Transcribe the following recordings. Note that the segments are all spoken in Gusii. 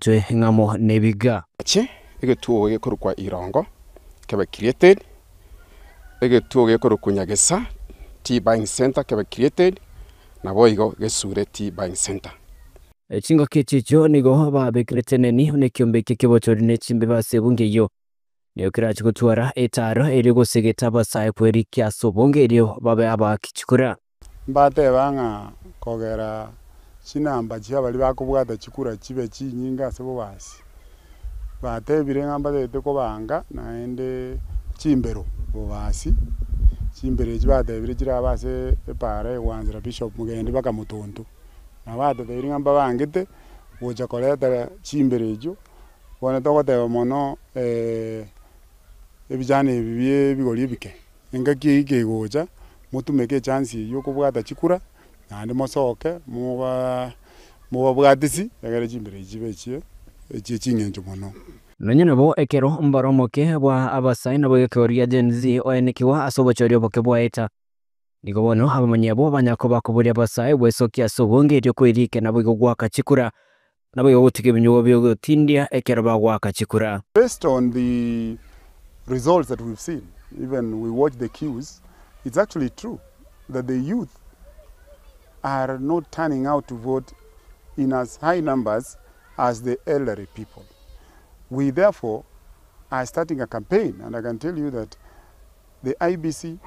Intwe ng'amo nebiga. Ache egetuo gekorokwa Irongo kebe created, egetuo gekorokwa Nyagesa Tea Buying Centre kebe created, naboigo Gesure Tea Buying Centre. Chingaki echi echio nigo babekire teneni buna ekiombe ekio ki'obochori ne chimbebe ase ebunge eyio. Nigo kerache gotwara etaaro erio gosegeta abasae kwerikia ase obonge erio babe abaaki chikura. Mbateba ng'a kogera chinamba chia baria bakobwata chikura chibe chinyinge ase bobasi, batebire ng'a mbatagete kobanga naende chimbero bobasi, chimbero echi batebire chirabe ase epaara egoanzera Bishop Mugendi mpaka Motonto. Nabo batotebirie ng'a mbabangete gocha koreta chimbero echio, bono togoteba mono ebijana ebi bie ebigori ebike. Engaki eyio kegocha, motumeke echance eyio kobwata chikura, naende mosoke moba mobabwatisi, egere chimbero echi chibe echie echie ching'encho mono. Nonya nabo ekero mbare omoke bwa abasae nabo egekegoria gia Gen Z oenekigwa ase obochori oboke bwaeta. Nigo bono abamanyi abwo banyakoba koboria abasae gwesokia ase obonge erio koirika naboigo goaka chikura, naboigo gotiga ebinyugwa biogotindia ekero bagoaka chikura. Based on the results that we've seen, even we watch the queues, it's actually true that the youth are not turning out to vote in as high numbers as the elderly people. We therefore are starting a campaign and I can tell you that the IEBC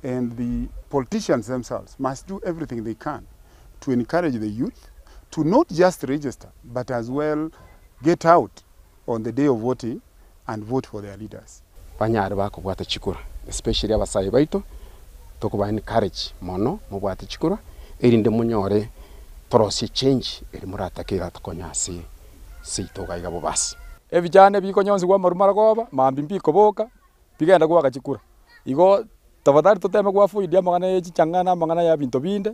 and the politicians themselves must do everything they can to encourage the youth to not just register but as well get out on the day of voting and vote for their leaders. Banyare bakobwata chikura especially abasae baito tokoba encourage mono mobwate chikura erinde monyore torosie change eri moratake eratokonye ase seito iga iga bobasi. Ebichane bikonyonsigwa amaru maragoba, mambia mbikoboka, bigende goaka chikura. Igo tafadhali toteme go avoid amang'ana ya chichang'a na amang'ana ya ebinto binde,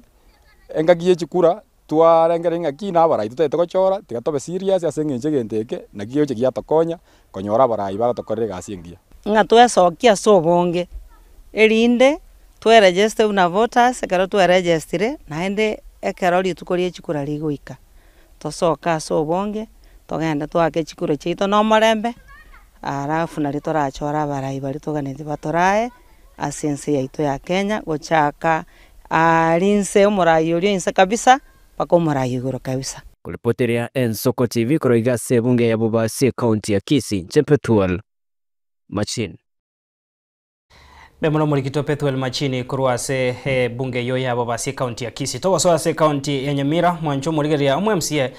engaki ya chikura twarengereria ng'aki na abarai totagete gochora, tiga tobe serious ase eng'encho egento eke naki gegocha giatokonya konyora abarai bagatokorera egasi engiya. Ng'a twesokie ase obonge, erinde tweregeste buna voters, ekero tweregestire, naende ekero rituko ria chikura rigoika, tosoke ase obonge, togende toake chikura chiaito na omorembe. Alafu nario torachore abarai baria toganetie batorae ase ense yaito ya Kenya gochaka aaria inse omorai oria inse kabisa mpaka omorai igoro kabisa. Koripoteria Ensoko TV korwa iga ase ebunge ya Bobasi ekaunti ya Kisii, inche Pethuel Machini. Mbuya mono omorikito Pethuel Machini korwa ase ebunge eyio ya Bobasi ekaunti ya Kisii. Togosoa ase ekaunti ya Nyamira, mwanche omorigereria omo MCA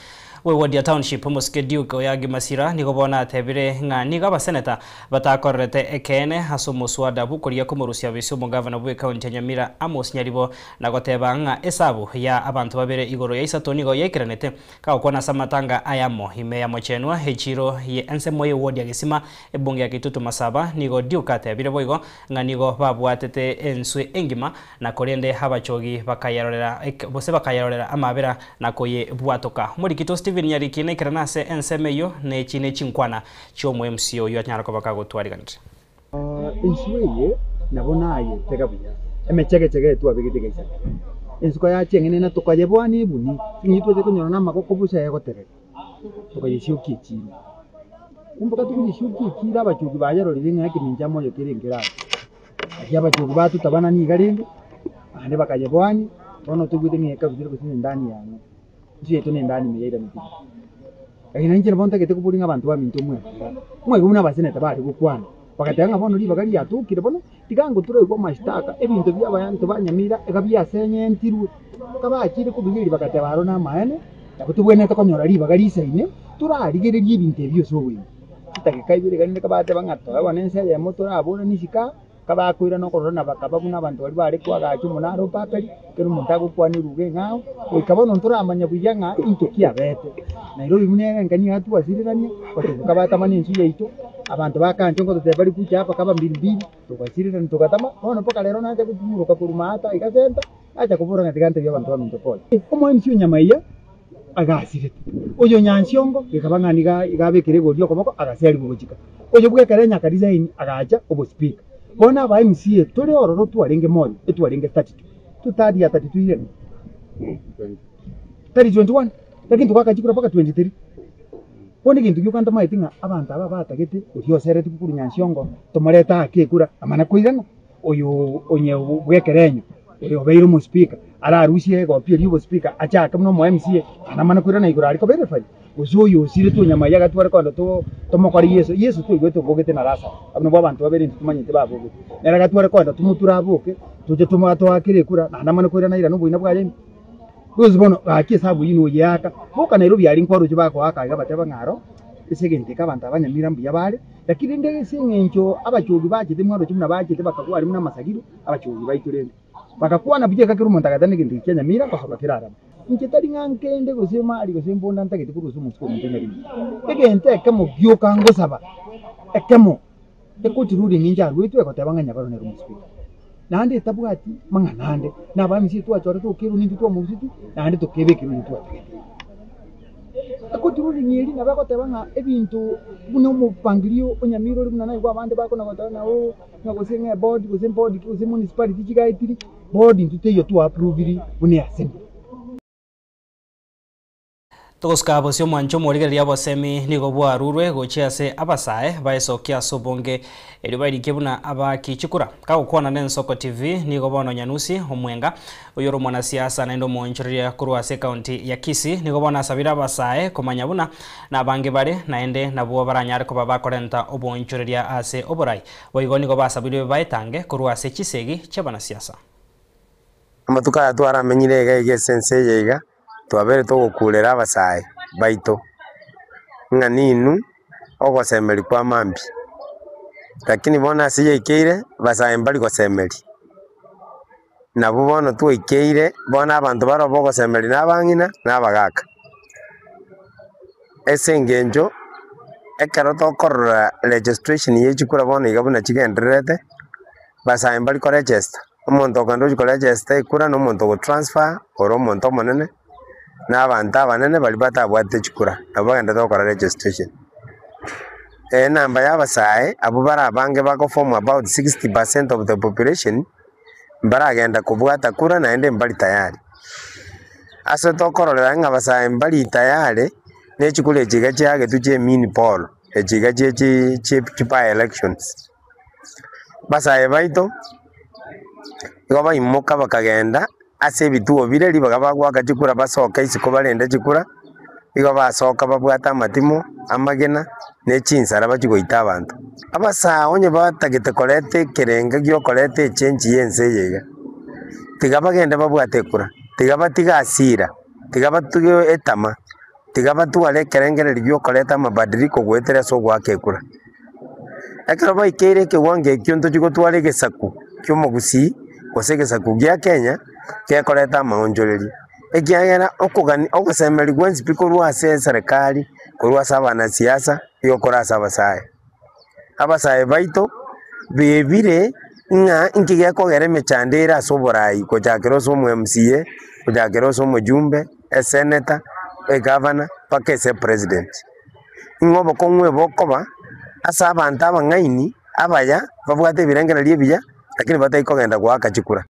bwe ward ya Township omosike Duke Oyagi Masira nigo bono atebire ng'a nigo abaseneta batakorerete ekeene ase omoswada bw'okoria komorusia obisi omogavana bw'ekaunti ya Nyamira Amos Nyaribo na goteba ng'a esabu ya abanto babere igoro ya isato nigo yaikeranete Kagokwana ase amatanga ayamo ime ya Mochenwa, echiiro ye ensemo ye ward ya Gesima, ebunge ya Kitutu Masaba, nigo Duke atebire boigo ng'a nigo babwatete enswe engima na korende abachogi bakayerorera gose bakayerorera amabera na koyebwatoka. Omorikito Stephen Nyariki naikerana ase ensemo eyio ne echi ne chinkwana chi'omo MC oyio anyare koba kagotwariganire. Enswe eye nabo nayetega buya, emechegechege eye twabegete egaisana. Ensuka yacheng'enena tokayeboa na ebuni, eng'iti twachia konyora na amagoko bosa egoterera, tokayesiokia echiro. Kumbe gatokoyesiokia echiro abachogi bayerorire ng'a ekemincha moyo kere nkere abwo. Naki abachogi batotabana niga rende, naende bakayeboania, bono toigwete ng'a ekarusire gose na endani yang'o. Inche yaito nendani ime yairanete ime. Lakini nainche nabo ntagete koboria ng'a abanto baminto mwekora, mwaigwa buna abaseneta bare gokwana, bagateba ng'a bono ribaga riatokire bono, tiga ngotoraigwe amashtaka, ebinto bia abanto ba Nyamira iga biasenyentirwe. Kabachire kobigeria bagateba aro namaene, nabo tobwenerete konyora ribaga risaine, torarigererie ebinto ebi ase oboime. Chidakika ibere iga rende kabateba ng'a toe bono ense eyemo toraboranie isiko aa. Kabakoirana okorora na bakaba buna abanto baria bare koagacha omonara o Babeli, ekero omonto agokwana eruga eng'ao, goika bono ntoramanya buya ng'a intwe kiabete. Nairobi buna ere enka nigo yatwasirirania, gotoka kabatama nensu yaito, abanto bakancha ngototebia bari kucha hapa kaba mbili mbili, togasirirana togatama, bono mpaka rero nacha gotimuroka korwa maata iga center, nacha kobora ng'a tiga ntebie abanto baminto pole. Omoemisi o nyama eyia agasirete, oyo nyansiongo gekaba ng'a nigo iga abekire egori okoboko agaserigwa gochika. Oyo bw'ekero enyaka resign agacha obospika. Bono aba MCA tore ororo twarenge moyo etwarenge 32. Two third ya 32 ire ng'o? Tari 21 lakini togaka chikura mpaka 23. Bono egento gioka ntomaeti ng'a abanto aba batagete oria oseretigwe korwa Nyansiongo tomorete ake ekura amana koirana, oyo onye bw'ekerenyo oyo obeire omospeaker ararusie egopi eria y'obospeaker achake buna omo MCA naende amane koirana igoro aria koba ereferee, gose oyo osiretwe onyamaiyo agatware kogenda to tomokore Yeso, Yeso twaigwete obogete na Lazaro, abwo nabwo abanto babere intwe tomanyete babogete. Nere agatware kogenda tomoture aboke, toche tomo toakere ekura naende amane koirana airane oboina bwaye ime. Gose bono gaki esabu eyio noyeaka, boka Nairobi aria nkwaroche bakoaka iga bateba ng'a aro ase egento eke abanto aba Nyamira mbuya bare, lakini rende ase eng'encho abachogi bachete mwaroche buna bachete bakagwa aria buna amasagiro, abachogi baito rende bagakwana buya iga kera omonto agateba negento eke kia Nyamira ngosoka kere araba. Inche tari ng'a nkende gose mari gose mbunda ntagete korwa ase omosike omonto Nyarimo. Egento ekemo gioka ngosaba, ekemo. Ekoti ruling inche arwetwe egoteba ng'a Nyabaro nere omosubiri, naende etabwati mang'ana ande, na abamisia twachorete okerwa nintwe twamoruseti naende tokebekerwa intwe twatagete. Ekoti ruling eria nabo egoteba ng'a ebinto buna omopangirio o Nyamira ore buna naigwa abande bakona goteba ng'a ooh ng'a gose ng'a eboard gose board ki gose municipality chigaetiri, board intwe teiyo twa approviri buna eassembly. Togosuka bosio omwancho omorigereria obosemi nigo bwarurwe gochia ase abasae baesokia ase obonge erio bairikie buna abaaki chikura. Kagokwana n'Ensoko TV nigo bono Nyanusi Omwenga oyio ore omwanasiasa naende omoonchoreria korwa ase ekaunti ya Kisii nigo bono asabire abasae komanya buna nabange bare naende nabwo baranyare koba bakorenta oboonchoreria ase oborai. Boigo nigo basabirwe baetange korwa ase chisegi chiabanasiasa. Amatuko aya twaramenyire iga iga ase ense eye iga, twabeire togokurera abasae baito, ng'a ninwe ogosemeria kwa mambia. Lakini bono ase yaikeire, basae mbari gosemeria. Nabwo bono twaikeire, bono abanto baroo bogosemeria na abang'ina na abagaka. Ase engencho, ekero tokorora registration ye chikura bono iga buna chigendererete, basae mbari koregester. Omonto okogenda ochia koregester ekura na omonto ogotransfer ore omonto omonene, na abanto abanene baria batabwate chikura nabo bagenderete gokora registration. Enamba ya abasae abwo bare abange bagoform about 60 percent of the population, mbaragenda kobwata kura naende mbari tayari. Ase tokororera ng'a abasae mbari tayari, ne chikura echi iga chiagetwe chia emini poll, echi iga chia chi chi by elections. Abasae baito, nigo baimoka bakagenda ase ebituo bire ribaga bagoaka chikura basoke isiko barende chikura, nigo basoka babwate amatimo, amagena, ne chinsara bachie goita abanto. Abasae onye batagete koreta ekerengo giokoreta echange ya ense eye iga, tiga bagende babwate ekura, tiga batige hasira, tiga batige etama, tiga batware ekerengererio giokoreta amabadiliko goetera ase ogoaka ekura. Ekero baikeire ekewango ekio ntochia gotwara egesaku ki'omogusii gose egesaku gia Kenya gekoreta amaonchoreria, ekiagera okogani ogosemeria gwensi pi korwa ase eserekari, korwa ase abanasiasa, nigo kore ase abasae. Abasae baito bebire ng'a inki gekogera emechando ere ase oborai gochakera ase omo MCA, gochakera ase omojumbe, esenator, egavana, mpaka ase epresident. Ng'a obokong'u ebokoba ase abanto abang'aini, abaya, babwate ebirengererio ebiya, lakini batari kogenda goaka chikura.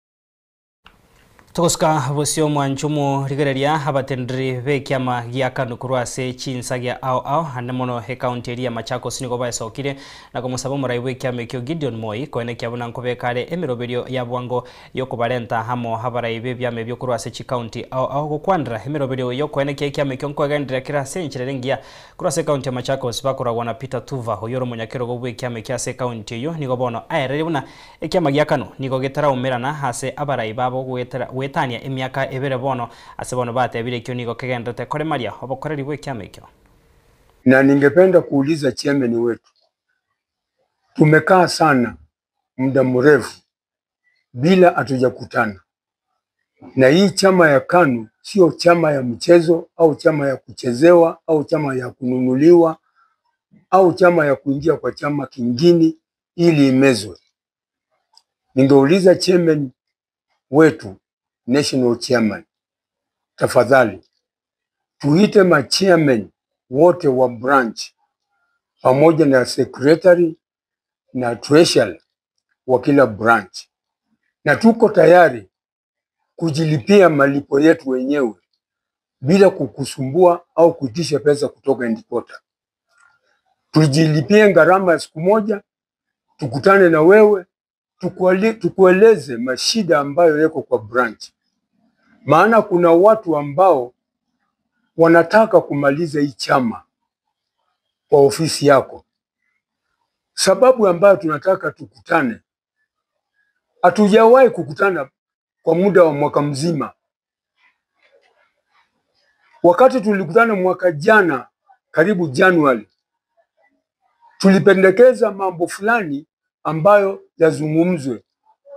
Togosuka bosio omwancho omorigereria abatenderi b'ekiama gia KANU korwa ase chinsagia ao ao ande mono ekaunti eria ya Machakos nigo baesokire na komosaba omorai bw'ekiama ekio Gideon Moi koenekia buna nkobeka are emeroberio ya bwango yokobarenta amo abarai b'ebiama ebio korwa ase chikaunti ao ao gokwanera emeroberio yokoenekia ekiama ekio nkoegendereria kere ase enchera ere engiya Korwa ase ekaunti ya Machakos bakoragwa na Peter Tuva oyio ore omonyakerogo bw'ekiama ekio ase ekaunti eyio nigo bono aereire buna ekiama gia KANU nigo getaraumerana ase abarai babo goetania emiaka ebere bono ase bono batebire ekio nigo kegenderete koremaria obokoreri bw'ekiama ekio. Na ningependa kuuliza chairman wetu, tumekaa sana muda mrefu bila hatujakutana, na hii chama ya KANU sio chama ya mchezo au chama ya kuchezewa au chama ya kununuliwa au chama ya kuingia kwa chama kingine ili imezwe. Ningeuliza chairman wetu, national chairman, tafadhali tuite ma chairman wote wa branch pamoja na secretary na treasurer wa kila branch, na tuko tayari kujilipia malipo yetu wenyewe bila kukusumbua au kuitisha pesa kutoka headquarter. Tujilipie gharama ya siku moja, tukutane na wewe tukueleze mashida ambayo yako kwa branch, maana kuna watu ambao wanataka kumaliza hii chama kwa ofisi yako. Sababu ambayo tunataka tukutane, hatujawahi kukutana kwa muda wa mwaka mzima. Wakati tulikutana mwaka jana, karibu Januari, tulipendekeza mambo fulani ambayo yazungumzwe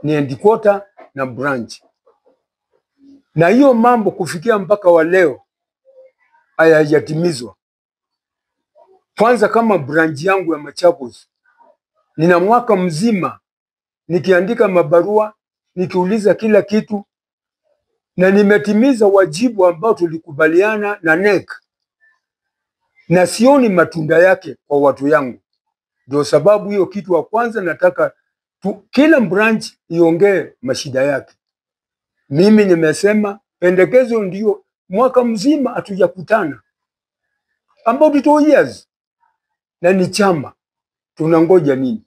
ni headquarter na branch, na hiyo mambo kufikia mpaka wa leo hayajatimizwa. Kwanza kama branch yangu ya Machakos, nina mwaka mzima nikiandika mabarua nikiuliza kila kitu, na nimetimiza wajibu ambao tulikubaliana na NEC, na sioni matunda yake kwa watu yangu. Ndio sababu hiyo kitu wa kwanza nataka kila branch iongee mashida yake. Mimi nimesema pendekezo ndio mwaka mzima hatujakutana, about 2 years, na ni chama, tunangoja nini?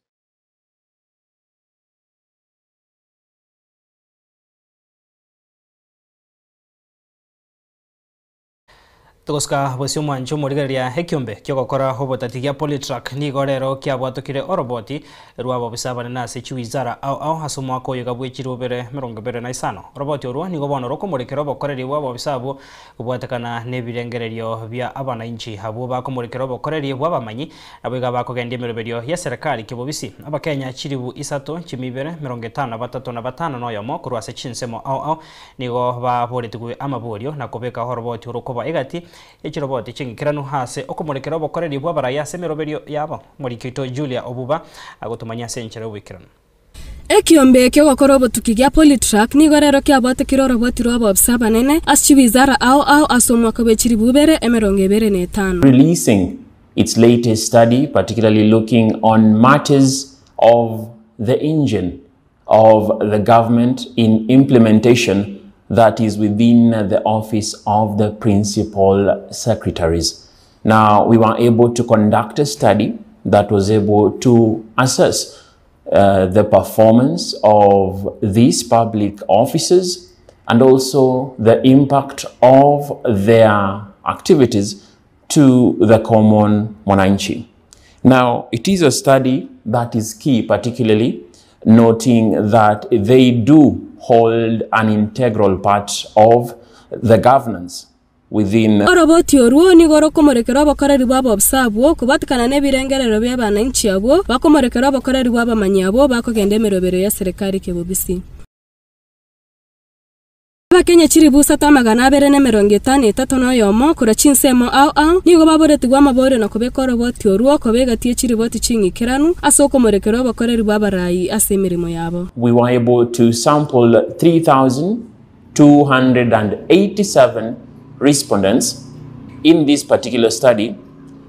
Tugosika bosio mwancho morigereria ekiombe kiogokora obotati gia Polytruck nigo rero kiabwatokire oroboti rwabo bisabane nase chiwizara au au ase omwaka oyo gabwechire 2025 oroboti orwo nigo bono rokomorekera obokoreri bwabo bisabo kobwatekana n'ebirengererio bia abananchi abwo bakomorekera obokoreri bw'abamanyi nabo iga bakogendia emeroberio ya serikali kibobisi abakenya chiribu isato chimibere 53 noyomo korwa ase chinsemo au au nigo baboretigwe amaborio na kobeka oroboti orokoba egati echiroboti chingikiranu hase okomorekera obokoreri bw'abaraya ase emeroberio yabo morikito Julia Obuba agotumanya ase enchera obwikiranu. Ekiombe kiogokora obotuki gia Polytruck nigo rero kiabwatekire oroboti rw'abo obisa abanene ase chiwizara ao ao ase omwaka bwa chiribu ibere 25. Releasing its latest study, particularly looking on matters of the engine of the government in implementation that is within the office of the principal secretaries. Now, we were able to conduct a study that was able to assess the performance of these public offices and also the impact of their activities to the common mwananchi. Now, it is a study that is key, particularly noting that they do hold an integral part of the governance within oroboti orwo nigo rokomorekera obokoreri bw'abo obisa abwo kobatikana n'ebirengerero by'abananchi abwo bakomorekera obokoreri bw'abamanyi abwo bakogenda emerobero ya serikali kebobisi. Abakenya chiribu 253 noyomo korwa chinsemo ao ao nigo baboretigwe amaborio na kobeka oroboti orwo kobegatie chiriboti ching'ikiranu ase okomorekera obokoreri bw'abarayi ase emirimo yabo. We were able to sample 3,287 respondents in this particular study,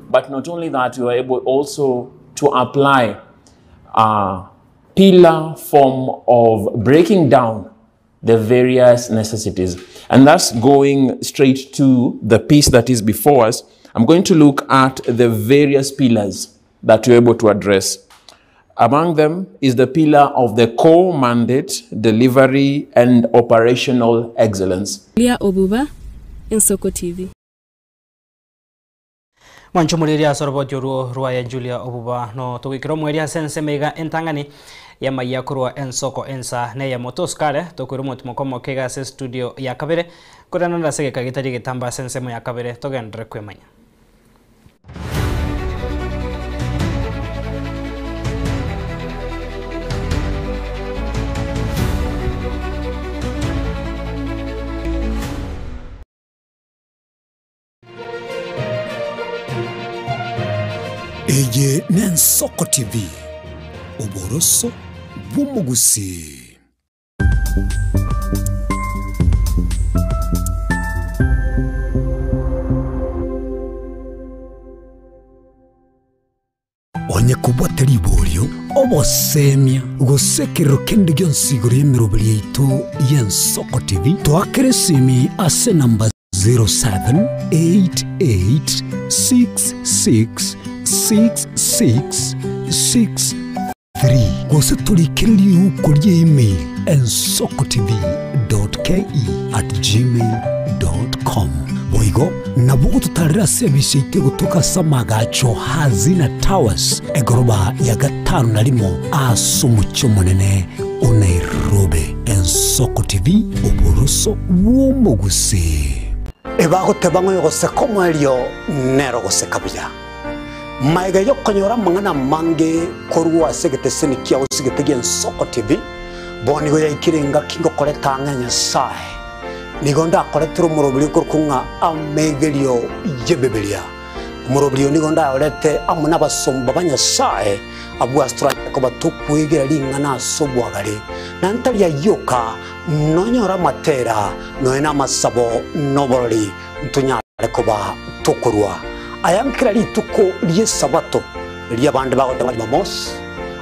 but not only that, we were able also to apply a pillar form of breaking down the various necessities. And that's going straight to the piece that is before us. I'm going to look at the various pillars that we're able to address. Among them is the pillar of the core mandate, delivery, and operational excellence. Lia Obuba, Nsoko TV. Mwancho muriria soroboti oruo rwa Julia Obuba no tugikiro mweria sense mega entangani ya maiya kurwa ensoko ensa ne ya motoskare tokwira omotu mokomo kega ase studio ya kabere korana ndasegeka gitari gitamba ase ensemo ya kabere togendere kwemanya. Eye n'Ensoko TV oboroso bw'omugusi. Onye kubwata riborio obosemia gosekerero kende gionsi igoro y'emeroberi yaito y'Ensoko TV twakere esimi ase namba 078866 66 3 gose torikere riuko rie email ensokotv.ke@gmail.com. Boigo nabo ogototarera ase ebisi yaito egotoka ase amagacho Hazina Towers egoroba ya gatano na rimo ase omochie omonene o Nairobi. Ensoko TV, oboroso bw'omogusii. Ebagoteba ng'a oyogoseka omoerio nere ogoseka buya. Magega y'okonyora amang'ana amange korwa ase egeteseni kiao sigete gi'Ensoko TV, bono nigo yaikire engaki ngokoreta ang'e Nyasae. Nigo ndakoretere omoroberi okorokwa ng'a Amegerio y'Ebibilia. Omoroberi oyo nigo ndayorete amo nabasomba ba Nyasae, abwo ase toranyare koba tokwegera ring'ana ase obwagare, na ntari ayio oka, nonyore amatera, nonya namasabo, na oborori, ntonyare koba tokorua aya nkera rituko ri'Esabato, erio abande bagoteba ng'a Jumamosi,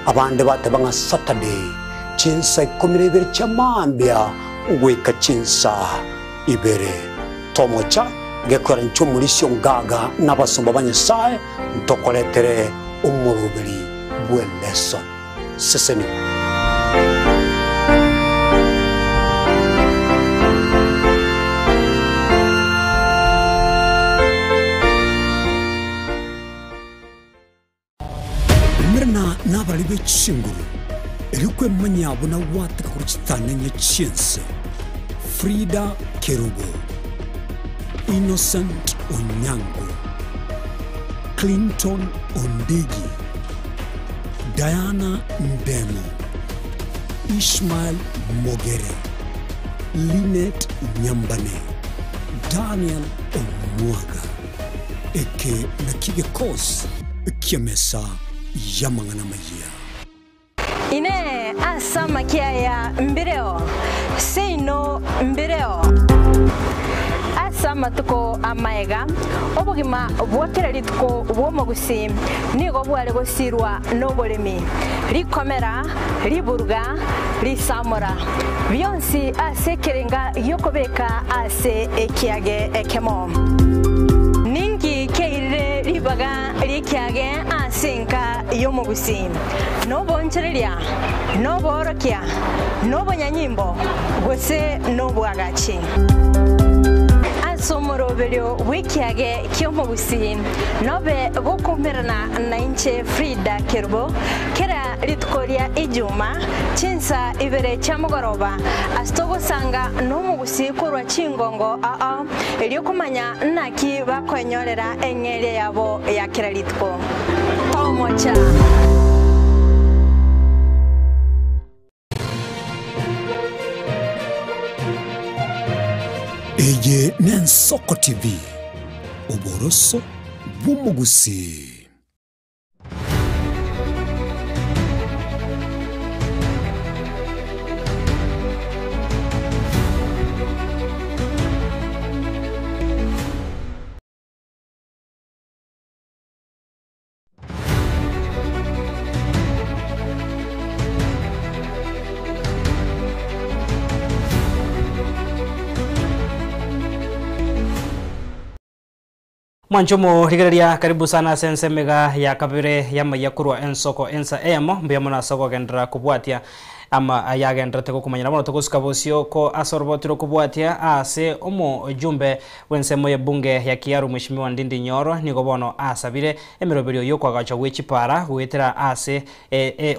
abande bateba ng'a Saturday, chinsa ikomi na ibere chia mambia goika chinsa ibere. Tomocha gekora inche omorisia ongaga na abasomba ba Nyasae ntokoretere omoroberi bw'eleson. Sesenigwa. Umerana nabarari be chinguru, erio kwemanyia buna gwateka korwa chitang'ani chi'ense. Frida Kerubo, Innocent Onyango, Clinton Ondigi, Diana Ndemo, Ishmael Mogere, Linet Nyambane, Daniel Omwaga. Eke nakio gekosi ki'emesa y'amang'ana amayia. Inee! Ase amakia aya mbireo? Seino mbireo. Ase amatuko amaega, obogima bwa kera rituko bw'omogusii nigo bware gosirwa noboremi, rikomera, riburuga, risamora, bionsi ase ekerenga gi'okobeka ase ekiage ekemo. Ninki keirire ribaga ri'ekiage ase enka y'omogusii? Nobonchoreria, noboorokia, nobonyanyimbo, gose nobwagachi? Ase omoroberio bw'ekiage ki'omogusii nobe gokoumerana nainche Frida Kerubo kera rituko ria Ijuma chinsa ibere chia mogoroba ase togosanga nomogusii korwa chingongo ao erio komanya naki bakoenyorera eng'eria yabo ya kera rituko. Tomocha. Eye n'Ensoko TV, oboroso bw'omogusii. Mwanche omorigereria karibu sana ase ensemo iga ya kabere y'amaiya korwa ensoko ensa eyemo mbuya mono ase okogenderera kobwatia ama ayagendererete gokomanyera bono togosuka bosio ko ase oroboti rokobwatia ase omojumbe bw'ensemo y'ebunge ya Kiaru Mheshimiwa Ndindi Nyoro nigo bono asabire emeroberio y'okoagachwa gwe chipara goetera ase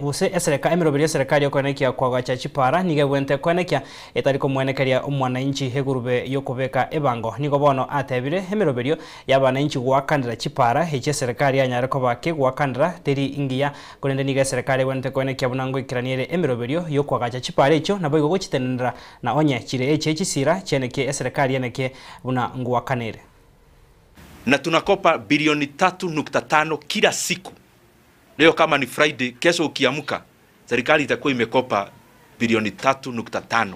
gose esereka emeroberio y'eserekari y'okoenekia koagacha chipara nigo ebwente koenekia etari komwenekeria omwananchi egurube y'okobeka ebango. Nigo bono atebire emeroberio y'abananchi goakanera chipara echi eserekari yanyare koba kegoakanera teri ingiya korende nigo eserekari ebwenerete koenekia buna ngoikerania ere emeroberio y'okoagacha chipara echio naboigo gochitenenera na onye chire echi chisira chianekie eserekari enekie buna ngoakanere. Na tunakopa bilioni 3.5 kila siku. Leo kama ni Friday, kesho ukiamka serikali itakuwa imekopa bilioni 3.5.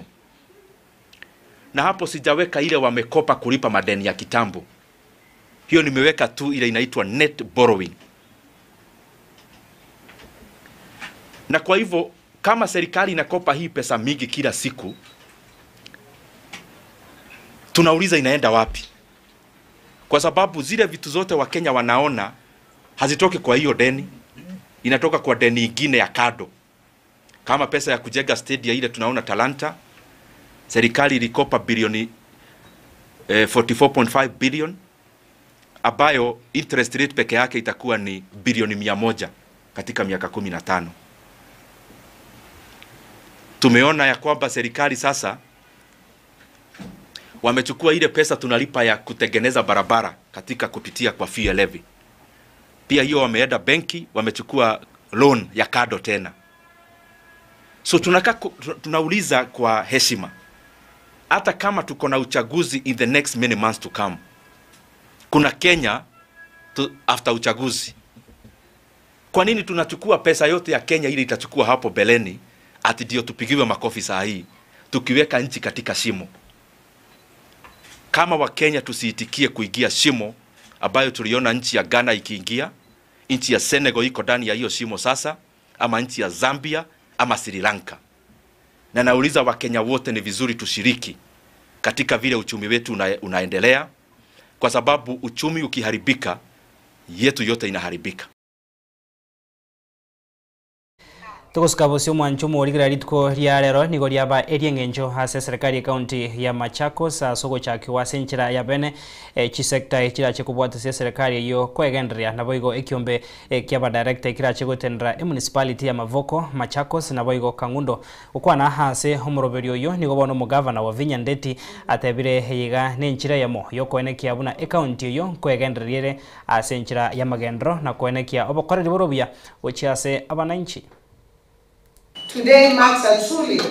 Na hapo sijaweka ile wamekopa kulipa madeni ya kitambo. Hiyo nimeweka tu ile inaitwa net borrowing. Na kwa hivyo kama serikali inakopa hii pesa mingi kila siku, tunauliza inaenda wapi? Kwa sababu zile vitu zote Wakenya wanaona Hazitoki kwa hiyo deni, inatoka kwa deni ingine ya kado, kama pesa ya kujenga stadia ile tunaona Talanta, serikali ilikopa bilioni 44.5 billion ambayo interest rate peke yake itakuwa ni bilioni 100 katika miaka 15. Tumeona ya kwamba serikali sasa wamechukua ile pesa tunalipa ya kutengeneza barabara katika kupitia kwa fuel levy. Pia hiyo wameenda benki wamechukua loan ya kado tena. So tunaka, tunauliza kwa heshima, hata kama tuko na uchaguzi in the next many months to come, kuna Kenya after uchaguzi. Kwa nini tunachukua pesa yote ya Kenya ile itachukua hapo beleni ati ndio tupigiwe makofi saa hii tukiweka nchi katika shimo? Kama Wakenya tusiitikie kuingia shimo ambayo tuliona nchi ya Ghana ikiingia, nchi ya Senegal iko ndani ya hiyo shimo sasa, ama nchi ya Zambia ama Sri Lanka. Na nauliza Wakenya wote, ni vizuri tushiriki katika vile uchumi wetu unaendelea, kwa sababu uchumi ukiharibika, yetu yote inaharibika. Tugusika bucio mwancho mworigira rituko ria rero nigo riaba erieng'encho ase serikali county ya Machakos ase ogochakiwa ase enchera ya bene chisekta chirache kobwata ase serikali eyo kwegenderea nabo igo ekiombe kia abadirector ekirache gotendera emunicipality ya Mavoko Machakos nabo igo Kangundo gokwana ase omoroberi oyo nigo bono omogavana wa Vinya Ndeti atebire iga na enchera yamo yokoenekia buna ecounty eyo nkwegendereriere ase enchera ya magendero na koenekia obokoreri borobia gochia ase abananchi. Today marks a truly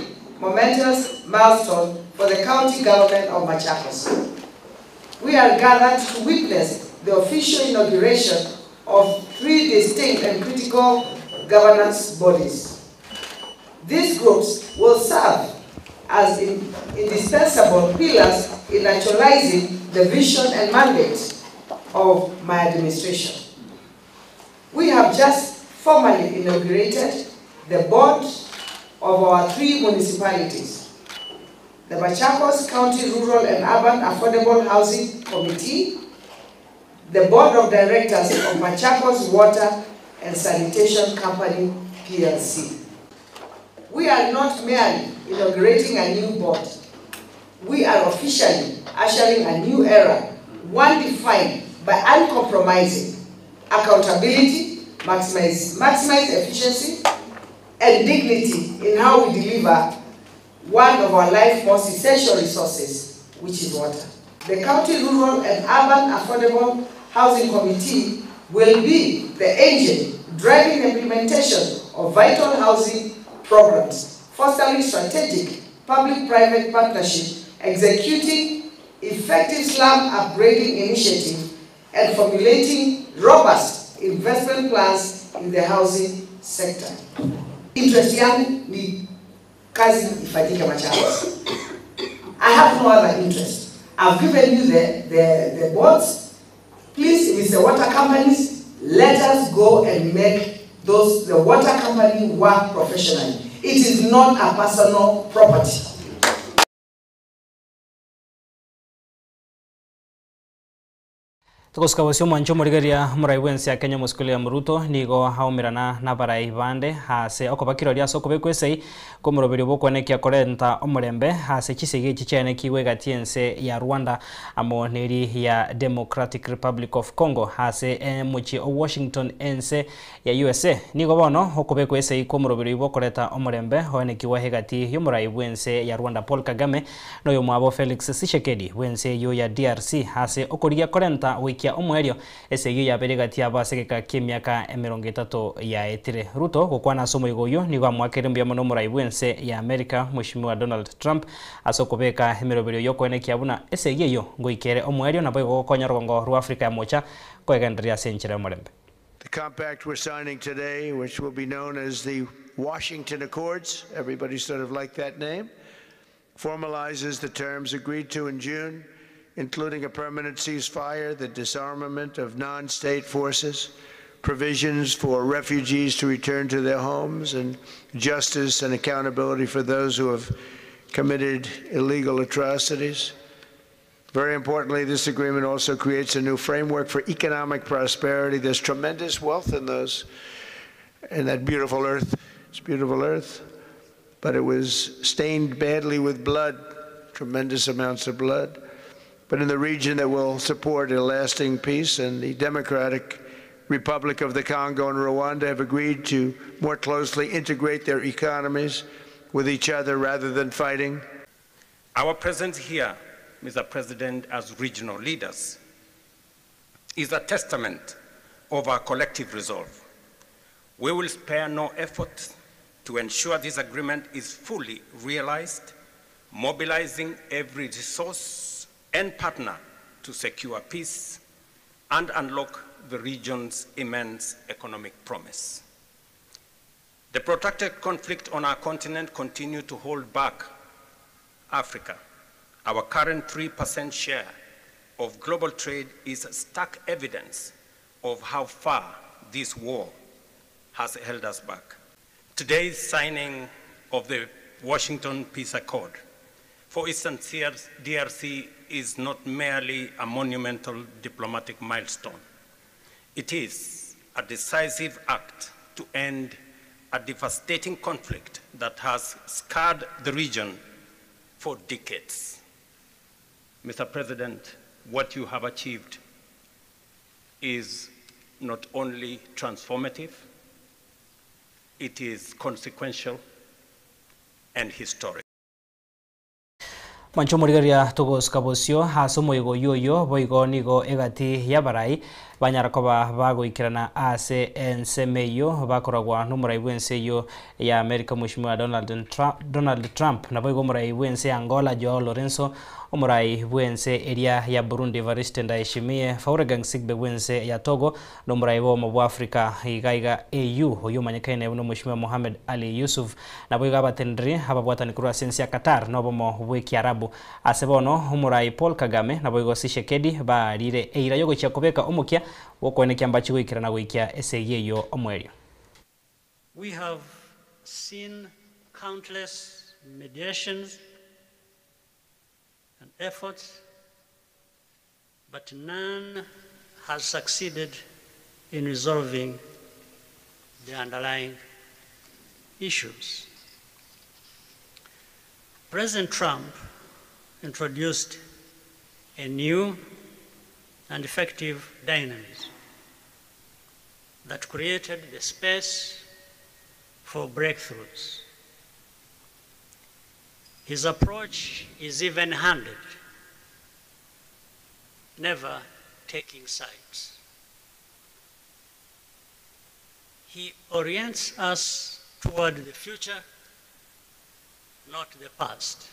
momentous milestone for the county government of Machakos. We are gathered to witness the official inauguration of three distinct and critical governance bodies. These groups will serve as indispensable pillars in actualizing the vision and mandate of my administration. We have just formally inaugurated the board of our three municipalities, the Machakos County Rural and Urban Affordable Housing Committee, the Board of Directors of Machakos Water and Sanitation Company, PLC. We are not merely inaugurating a new board. We are officially ushering a new era, one defined by uncompromising accountability, maximize efficiency, and dignity in how we deliver one of our life's most essential resources, which is water. The County Rural and Urban Affordable Housing Committee will be the engine driving implementation of vital housing programs, fostering strategic public-private partnership, executing effective slum upgrading initiative, and formulating robust investment plans in the housing sector. Interest yangu ni kazi ifanyike Machakos. I have no other interest. I've given you the boards. Please, if it's the water companies, let us go and make the water company work professionally. It is not a personal property. Tugosika bocio mwancho morigeria murai bwensi ya Kenya musikuli ya Muruto nigo haumirana na barai bande ase okobakiro ase okobekwa esei komoroberi bokwenekia korenta omorembe ase chisegi echi chianekiwe egati ense ya Rwanda amo neri ya Democratic Republic of Congo ase mochi o Washington ense ya USA. Nigo bono okobekwa esei komoroberi bokoreta omorembe oenekiwa egati yomorai bwense ya Rwanda Paul Kagame noyo mwabo Felix Tshisekedi bwense yo ya DRC ase okorigia korenta wiki omwerio esegi ya beregati abasegeka kemiaka emirongo etato ya etire. Ruto gokwana ase omoigo oyo nigo amwakere mbuya mono omorai bwense ya America Mheshimiwa Donald Trump ase okobeka emeroberio yokoenekia buna esegi eyo ngoikere omwerio nabo igogokonya rogongo rwa Africa ya mocha koegendereria ase enchera y'omorembe. The compact we're signing today, which will be known as the Washington Accords, everybody sort of liked that name, formalizes the terms agreed to in June, including a permanent ceasefire, the disarmament of non-state forces, provisions for refugees to return to their homes, and justice and accountability for those who have committed illegal atrocities. Very importantly, this agreement also creates a new framework for economic prosperity. There's tremendous wealth in those, in that beautiful earth. It's beautiful earth, but it was stained badly with blood, tremendous amounts of blood. But in the region that will support a lasting peace, and the Democratic Republic of the Congo and Rwanda have agreed to more closely integrate their economies with each other rather than fighting. Our presence here, Mr. President, as regional leaders, is a testament of our collective resolve. We will spare no effort to ensure this agreement is fully realized, mobilizing every resource and partner to secure peace and unlock the region's immense economic promise. The protracted conflict on our continent continues to hold back Africa. Our current 3% share of global trade is stark evidence of how far this war has held us back. Today's signing of the Washington Peace Accord for Eastern DRC is not merely a monumental diplomatic milestone. It is a decisive act to end a devastating conflict that has scarred the region for decades. Mr. President, what you have achieved is not only transformative, it is consequential and historic. Mwancho morigeria togosika bosio ase omoigo oyo oyo boigo nigo egati yabarai banyara koba bagoikerana ase ensemo eywo bakoragwa n'omorai bwa ense eywo ya America Mheshimiwa Donald Trump na boigo omorai bwa ense ya Angola Joao Lorenzo omorai bwa ense eria ya Burundi Evariste Ndayishimiye Faure Gnassingbe bwa ense ya Togo na omorai bwa omo bwa Africa iga iga AU oyo omanyekaine buna Mheshimiwa Mohamed Ali Yusuf na boigo abatenderi ababwatani korwa ase ense ya Qatar na obomo bwa Ekiarabu ase bono omorai Paul Kagame na boigo Tshisekedi barire eira yogochia kobeka omokia gokwenekia mbachi goikerana goikia esegi eyo omwerio. We have seen countless mediations and efforts, but none has succeeded in resolving the underlying issues. President Trump introduced a new and effective dynamism that created the space for breakthroughs. His approach is even-handed, never taking sides. He orients us toward the future, not the past,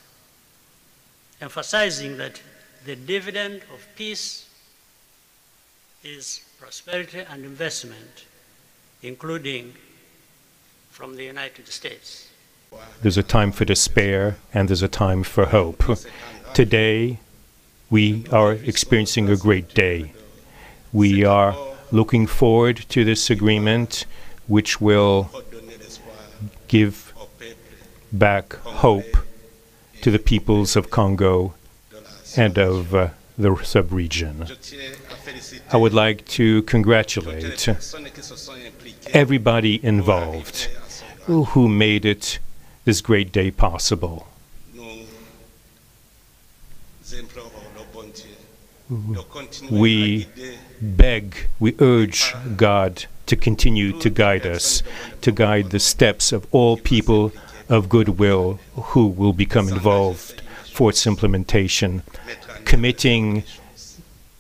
emphasizing that the dividend of peace is prosperity and investment, including from the United States. There's a time for despair and there's a time for hope. Today, we are experiencing a great day. We are looking forward to this agreement, which will give back hope to the peoples of Congo and of the sub-region. I would like to congratulate everybody involved who made it this great day possible. We beg, we urge God to continue to guide us, to guide the steps of all people of goodwill who will become involved for its implementation. Committing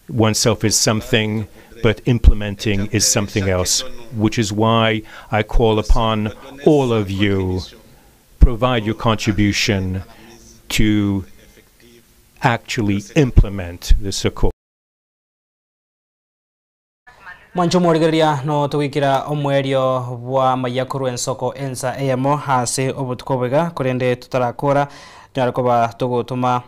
oneself is something, but implementing is something else, which is why I call upon all of you, provide your contribution to actually implement this accord. Mwancho morigereria no tugikira omwerio bwa mayakorwa ensoko ensa eyemo ase obotuko bwega korende tutarakora nyara koba tugutuma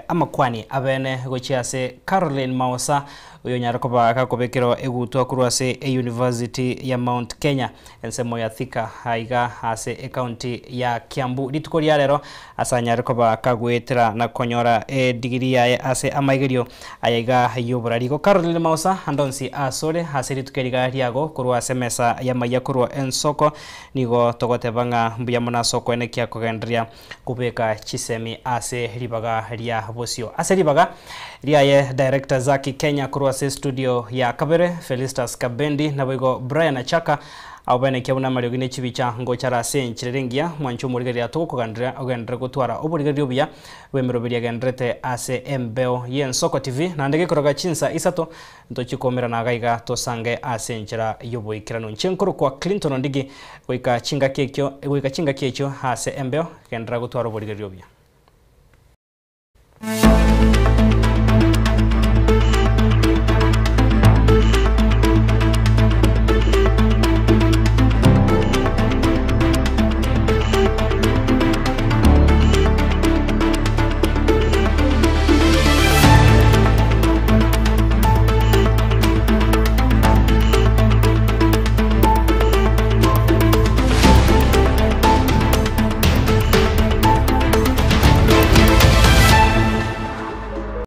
amakwani abene gochia ase Caroline Maosa Oyo onyare koba gakobekerwa egutwa korwa ase eyunivasiti ya Mount Kenya ensemo ya Thika aiga ase ecounty ya Kiambu. Rituko ria rero ase anyare koba kagoetera na konyora edigiri yaye ase amaigerio aya iga y'oborari. Igo Caroline Mausa ande onsi asore ase rituko eri iga riago korwa ase emesa y'amaiya korwa ensoko nigo togoteba ng'a mbuya mono ase okoenekia kogendereria kobeka chisemi ase ribaga ria bosio. Ase ribaga riaye Director Zacky Kenya korwa ase estudio ya kabere, Felistus Kabendi naboigo Brian Achaka abwo baenekia buna amariogi ne chibicha ngocha are ase enchera ere engiya mwanche omorigereria togokoganderia ogenderere gotwara oborigereria obuya bw'emeroberi egendererete ase embeo y'Ensoko TV naende gekoroka chinsa isato Ntochie koumerana iga iga tosange ase enchera y'oboikeranu. Inche nkorokwa Clinton Ondigi, goika chingaki ekio goika chingaki echio ase embeo, genderera gotwara oborigereria obuya.